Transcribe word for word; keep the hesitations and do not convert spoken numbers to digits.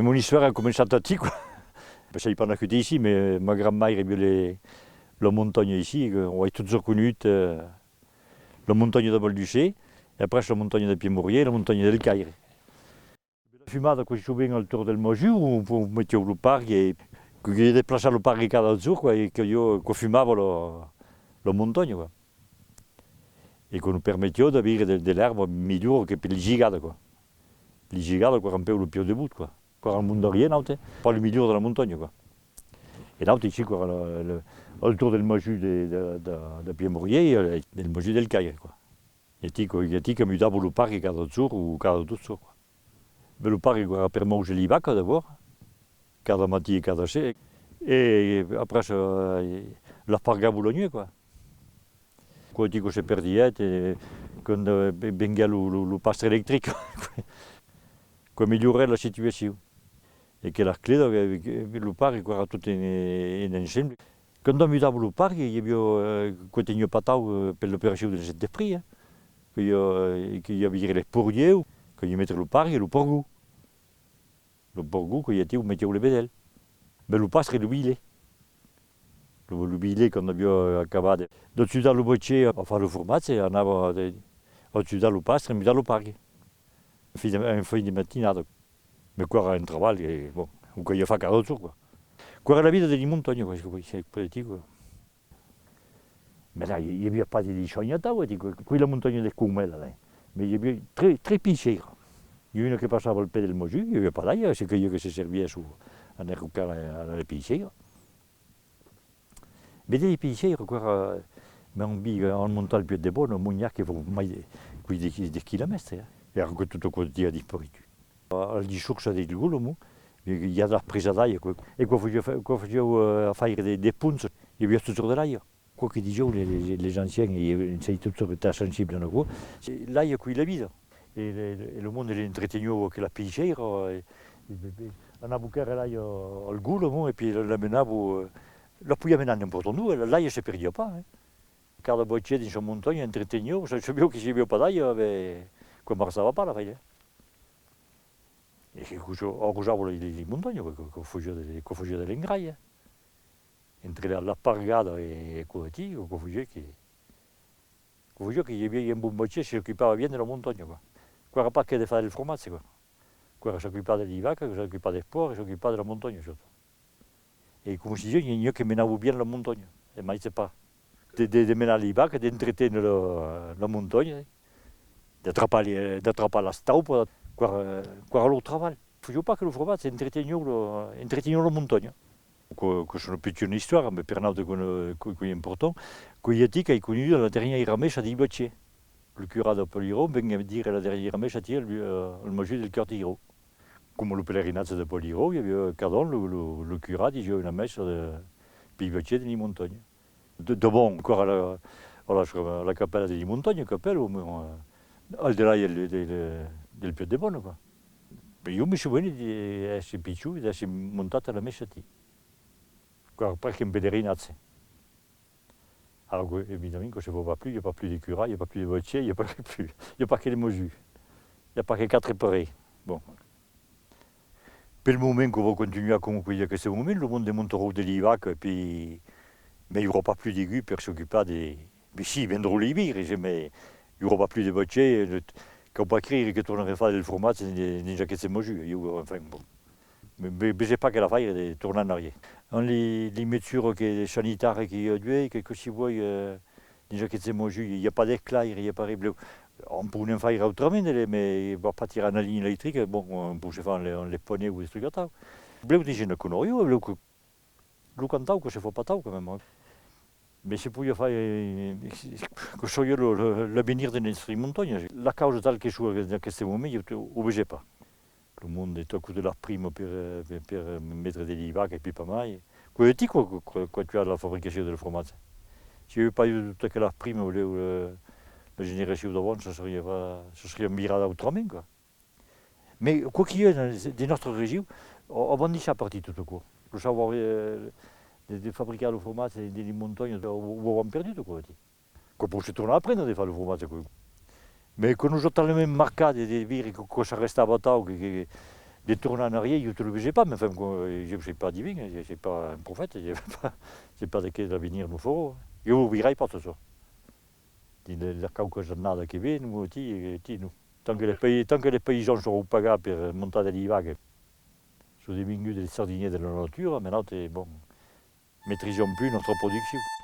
Mon istòria a començat aquí, quoi. Sai pas nascut aicí, mas ma grand-maire aviá le, la montanha aicí, que o ai totjorn conegut, eh, la montanha de Val-d'Ussé, e après la montanha de Piemorièr e la montanha del Caire. La fumada, quasi sovent al torn del Major, o, o metián lo pargue, e que, que desplaçar lo pargue cada jorn, quoi, e que jo, que fumava la, la montanha, quoi. E que nos permetiá d'aver de, de l'èrba melhor que per li gigadas, quoi. Li gigadas, quoi, un peu lo pieu de bot, quoi. Quoi, al monde d'arrièr, nautres, pas lo melhor de la montanha, quoi. E nautres, ici, quoi, le, le, al torn del Major de, de, de, de Piemorièr, e del Major del Caire, quoi. E aquí, e aquí que mudava lo pargue cada jorn o cada dos jorns, quoi. Mas lo pargue, quoi, per mòuser li vacas, d'abòrd, cada matin e cada ser, e après, eh, las pargava la nuèch, quoi. Quò aquí, quò se perdièt, e quand, eh, ve-, venguèt lo, lo, lo pastre electric, quò melhorèt la situacion. E que las cledas, que, que lo pargue, quò èra tot en, en ensemble. Quand mudava lo pargue, i aviá, eh, quò teniá pas tau, eh, per l'operacion de Sent-Esprit, eh. Que i a, eh, que i aviá les pordièus, que i metre lo pargue e lo porgon. Lo porgon, que i aviá, o metiá le vedèl. Mas lo pastre, lo vièlh. Lo, lo vièlh, quand aviá acabat de, d'ajudar lo botgièr a far lo formatge, anava de, ajudar lo pastre a mudar lo pargue. En fin de, en fin de matinada. Mas quò èra un trabalh que, bon, o caliá far cada jorn, quoi. Quò èra la vida de li montanhas, quoi, que, que, que, que, quoi. Mas là, i, i aviá pas de, de sòmi atau, eh, dic, quò es la montanha de Comèla, là. Mas i aviá tres, tres picheiras. I a una que passava al pè del Major, i aviá pas d'aiga, se caliá que se servièsse a n'arrocar a la, a la picheira. Mas de li picheiras, quò èra, mas an vist, an montat al Puèg de Bona, un monhac que fa mai de, quasi de, de quilomètres, eh. E ara que tot aquò a disparitut. Al dissòrre del Gola, mo, i a de las presas d'aiga, quò. E quò fasiá, quò fasiá, eh, afaire de, de ponts, i aviá totjorn de l'aiga. Quò que disián les, les, les ancians, e, eh, sai totjorn estat sensible a aquò, se, l'aiga quò es la vida. E le, le, e lo monde l'entreteniá, aquela picheira, e, e, e, e anava quèrre l'aiga al Gola, mo, e puèi la, la menava, eh, la podiá menar n'importe ont, eh, l'aiga se perdiá pas, eh. Cada botgièr dins sa montanha entreteniá, sa-, sabiá que s'i aviá pas d'aiga, ben, quò marchava pas l'afaire. E que, que arrosava li, li, li montanhas, que, que, que fasiá de, que fasiá de l'engrais, eh. Entre la, la pargada e, e quò aquí, quò fasiá que, quò fasiá que i aviá un bon botgièr, se s'ocupava bien de la montanha, quoi. Quò èra pas que de far del formatge, quoi. Quò èra s'ocupar de li vacas, s'ocupar dels pòrcs, s'ocupar de la montanha, surtot. E coma se disiá, n'i a, n'i a que menavan bien la montanha, e mai se pas. De, de, de menar li vacas, d'entreténer la, la montanha, d'atrapar li, d'atrapar las taupas, quò èra, quò èra lor trabalh. Fasián pas que lo formatge, entretenián la, entretenián la montanha. Quò, quò es una pichona istòria, mas per nautres quò, quò, quò es important. Quò es aquí qu'ai conegut la darrièra messa dei botgièrs. Lo curat de Poliron venguèt dire la darrièra messa aquí al, al Major del Còrtiron. Coma lo pelerinatge de Poliron, i aviá cada an lo, lo, lo curat disiá una messa de, pei botgièrs de li montanhas. De, de bon, encara la, la, la capèla de li montanhas, capèla, au moins, eh, al delà del, del, del Puèg de Bona, quoi. Mas ieu me soveni d'èsser pichon e d'èsser montat a la messa aquí. Quò èra presque un pelerinatge. Ara, que, evidentament, quò se fa pas plus, i a pas plus de curat, i a pas plus de botgièr, i a pas plus, i a pas que le Major. I a pas que quatre parelhs. Bon. Pel moment, quò va continuar coma quò es d'aqueste moment, lo monde montarà de li vacas, e puèi, mas i aurà pas plus degun per s'ocupar de, mas si, vendrà li vires, mas i aurà pas plus de botgièr, eh, cau pas creire que tornarem far del formatge dins, dins aqueste Major, ieu, enfin, bon. Mas, mas, mas es pas que l'afaire de tornar en arrièr. Amb li, li mesuras que, sanitàrias que i a d'uèi, que, que si vòl, eh, dins aqueste Major, i a pas d'esclaire, i a pas res, benlèu, òm pòt en faire autrament, eh, mas va pas tirar una linha electrica, bon, òm pòt se far amb le, amb les panèus o de trucs atau. Benlèu de gents que n'auriá, benlèu que lo cantau que se fa pas tau, quand même, eh. Mas se podiá faire, eh, que seriá lo, lo, l'avenir de nòstri montanhas. La causa tal que siá en aqueste moment, ieu o vese pas. Lo monde tòca de las primas per, eh, per, per metre de li vacas e puèi pas mai. Quò es aquí quò, quò, quò, quò a tuat la fabricacion del formatge. Se i aviá pas agut totas aquelas primas, benlèu, eh, la generacion d'abans se seriá, se seriá virada autrament, quoi. Mas quò qu'i a dins, dins nòstra region, a, a bandissat partir tot aquò. Lo savoir, eh, de, de fabricar lo formatge dins li montanhas, o, o avèm perdut aquò aquí. Quò pòt se tornar aprendre de far lo formatge, aquò. Mas quò nos a talament marcat de, de veire que quò s'arrestava atau, que, que, De tornar en arrièr, ieu te lo vese pas, mès enfin, co-, ieu soi pas divin, eh, ieu soi pas un profèta, ieu soi pas, soi pas de qué l'avenir nos farà. Ieu o virai pas tot çò. Dins de, de quauquas annadas que ven, o ti, ti, non. Tant que les pai-, tant que les païsans seràn pagats per montar de li vagas, son devinguts de sardinièrs de la natura, mès nautres, bon, maîtrisam plus nòstra produccion.